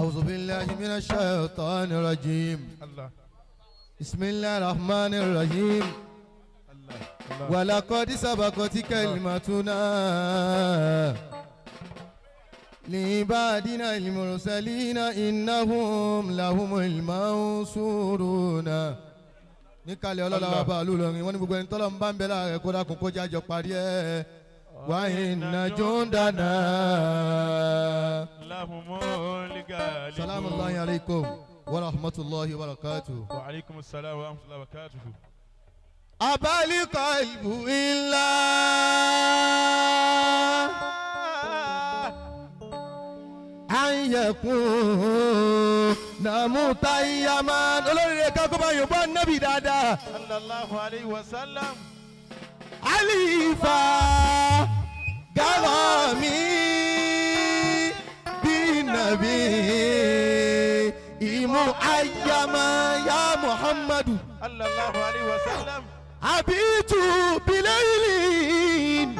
أعوذ بالله من الشيطان الرجيم. Allah. بسم الله الرحمن الرحيم. Allah. Allah. ولقد سبقت كلمتنا لعبادنا المرسلين إنهم لهم المنصورون. Níkàlẹ̀ ọlọ́lá Allah. Bá a lù lọ́rin wọ́n ní gbogbo ẹni tọ́lọ́ ń bá ń bẹ láàrẹ̀ kó dákun kó jájọ parí ẹ̀ وإن جندنا. لهم الغالبون. سلام الله عليكم ورحمة الله وبركاته. وعليكم السلام ورحمة الله وبركاته. أبى القلب إلا أن يكون متيما. Olóríire ká kó bá yorùbá nábì dáadáa. صلى الله عليه وسلم. Alifa garami binabi imu ayama ya Muhammadu. صلى الله عليه وسلم. أبيت بليل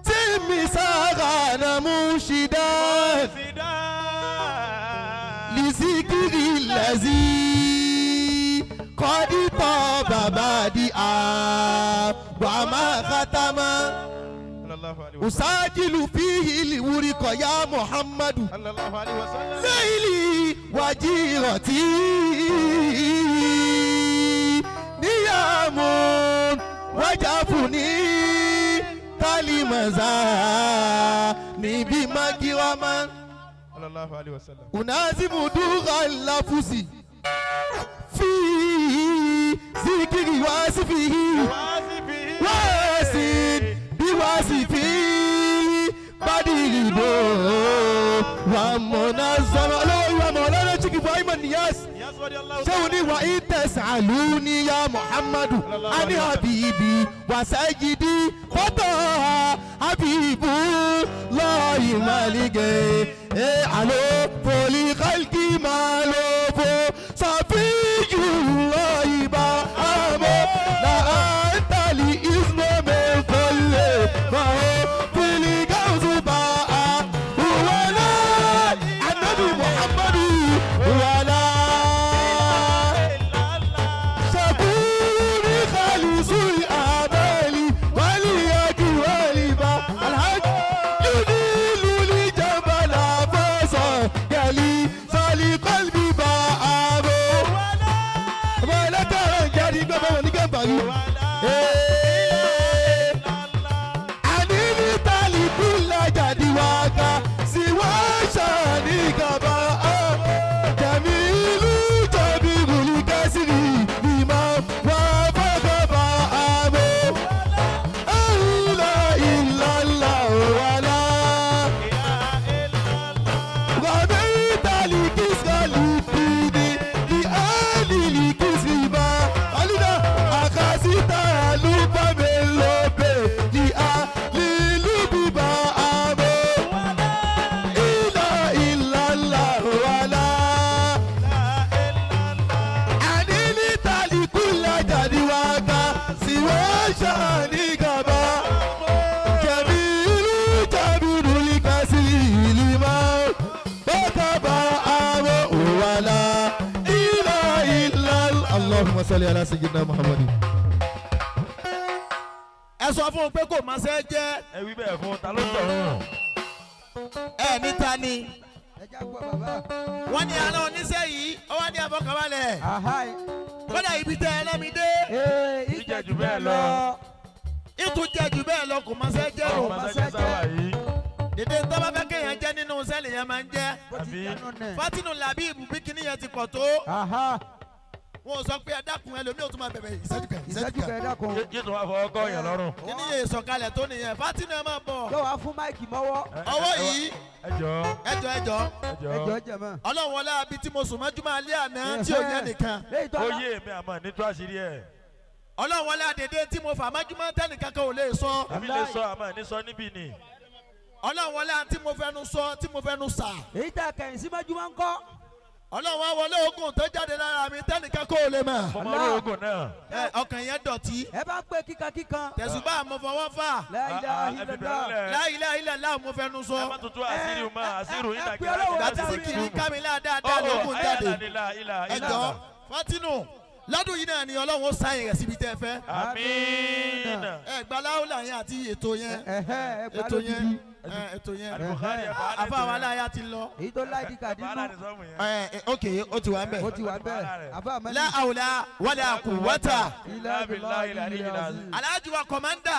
تلمي ساغانا مرشدا سيدا. لذكر الذي قد طاب بادئا وما ختم. صلى الله عليه وسلم. أسجل فيه الورق يا محمد. صلى الله عليه وسلم. ليلي وجيرتي نيام وجفني كلمة بمجرما. صلى الله عليه وسلم. أنازم دور اللفظ في ذكر وصفه. واسفه. واسد بوصفه بدر ومنظم olówó مولانا Sheikh Ibrahim Niyas. Yes, رضي الله. Ṣéun ní وإن تسألوني يا محمد عن حبيبي وسيدي فطه حبيب الله مالك alo foli khalki malofo صفي الله بأمو لا أنت لإذن من كل ما هو في الجوز باء ولا النبي محمد ولا إلا الله. شكور خالص الأعمال وليك ولبا الحج يدل لجبل فصل قالي صالي قلبي بأبو ولا ولا جاري بابا ونجنبالي ولا إلا الله. Anini tali kula jadi waka siwa shani kaba jamilu jabiruli kasiri bima wa fakaba abo la illallah wala. يا إلا الله. Wàmẹ́ntàlì kìsàlì fìdí ní àlìlì kìsìmá. Alina àkàsíta àlùbámẹ́lọ́bẹ̀ ní àlìlúbìbà àmọ́. Ìlà ìlàlà wàlá. لا إلا الله. Àníní tàlíkùlà jàdíwáká síwọ́ ṣàní gàbá. Jẹ̀mílú jẹ̀mílú líkàsí ìlímọ̀. Bọ́kàbà àwọn òwàlà ìlà ìlà. اللهم صل على سيدنا محمد. Ẹ sọ fún un pé kò máa ṣe jẹ́. Ẹ wí bẹ́ẹ̀ fún ta ló tọ̀. Ẹ níta ni. Ẹ já gbọ́ bàbá. Wọ́n ní aná oníṣẹ́ yìí ó wá ní àfọkànbalẹ̀. Ahai. Kódà ibi tẹ́ ẹ lẹ́mi dé. Ee, Ìjẹ́ jù bẹ́ẹ̀ lọ. Ìtún jẹ́ jù bẹ́ẹ̀ lọ, kò máa ṣe jẹ́ o. Ọmọ sẹ́jẹ́ sáwà yìí. Dédé tó bá fẹ́ kéèyàn jẹ́ nínú sẹ́ẹ̀lì yẹn máa ń jẹ́. Bó ti Àbí? jẹ́nu nẹ̀. Fatinu Labib bí kíní yẹn ti pọ̀ tó. Aha. Wọn ò sọ pé ẹ dákun, ẹlòmíì ò tún máa bẹ̀bẹ̀ ìṣẹ́jú kan, ìṣẹ́jú Ìṣẹ́jú kan. kan, ẹ dákun. Yóò tún wá fọwọ́ kọ́ yàn lọ́rùn. Kíní yẹn ìsọ̀kalẹ̀ tó nìyẹn. Fatinu, ẹ máa bọ̀. Yóò wá fún mic mọ́wọ́. Ọwọ́ yìí. Ẹ jọ. Ẹjọ, ẹjọ. Ẹ jọ. Ẹ jọ̀ọ́ jẹ̀mọ́. Ọlọ́run wọlé abi tí mo sùn mọ́júmọ́ alẹ́ àná tí ò jẹ́ nìkan. Léyìí tó Ó yé èmi àmọ́ ní tó àṣírí ẹ̀. Ọlọ́run wọlé àdèdè tí mo fà mọ́júmọ́ tẹ́nìkan kan ò lè sọ. Èmi lè sọ àmọ́ ní sọ níbí ni. Ọlọ́run wọlé àti mo fẹnu sọ tí mo fẹnu sà. Èyí tá a kẹ̀yìn sí mọ́júmọ́ ń kọ́. Ọlọ́run á wọlé ogun tó jáde lára mi tẹ́nìkan kó o lè mọ̀. Mo mọ orí ogun náà. Ẹ, ọkàn yẹn dọ̀tí. Ẹ bá ń pè kíkankíkan. Tẹ̀sùbá mo fọwọ́ fà. La ilaha Ẹ fi bẹ̀rù illallah. lẹ̀. La ilaha illallah mo fẹnu Ẹ sọ. má tuntun àṣírí ma àṣírí ẹ ìdàgbé. pé Ọlọ́run Láti ẹ sí kiri kámilá dáadáa lókun jáde. Ẹ jọ Fatinu, lọ́dún yìí náà ni Ọlọ́run ó sáyìn rẹ̀ síbi tẹ́ ẹ fẹ́. Amiina. Ẹ gba láwùlà yẹn àti ètò yẹn. Ẹ̀hẹ́, ẹ gbà Ètò yẹn. lódìdí. Ẹ, ètò yẹn. Al-Bukhari ẹ̀ bàálẹ̀ Àfa wa aláya ti lọ. Èyí tó láìdí kàdí Bàálà nù. ni sọ́mù yẹn. Ẹ ẹ, ok, ó ti wà ń bẹ̀. Ó ti wà bẹ́ẹ̀. Àfa àmọ́ La hawla wala quwwata. ilá bìlá ilá ìlà. Alhaji wa kọ̀mándà.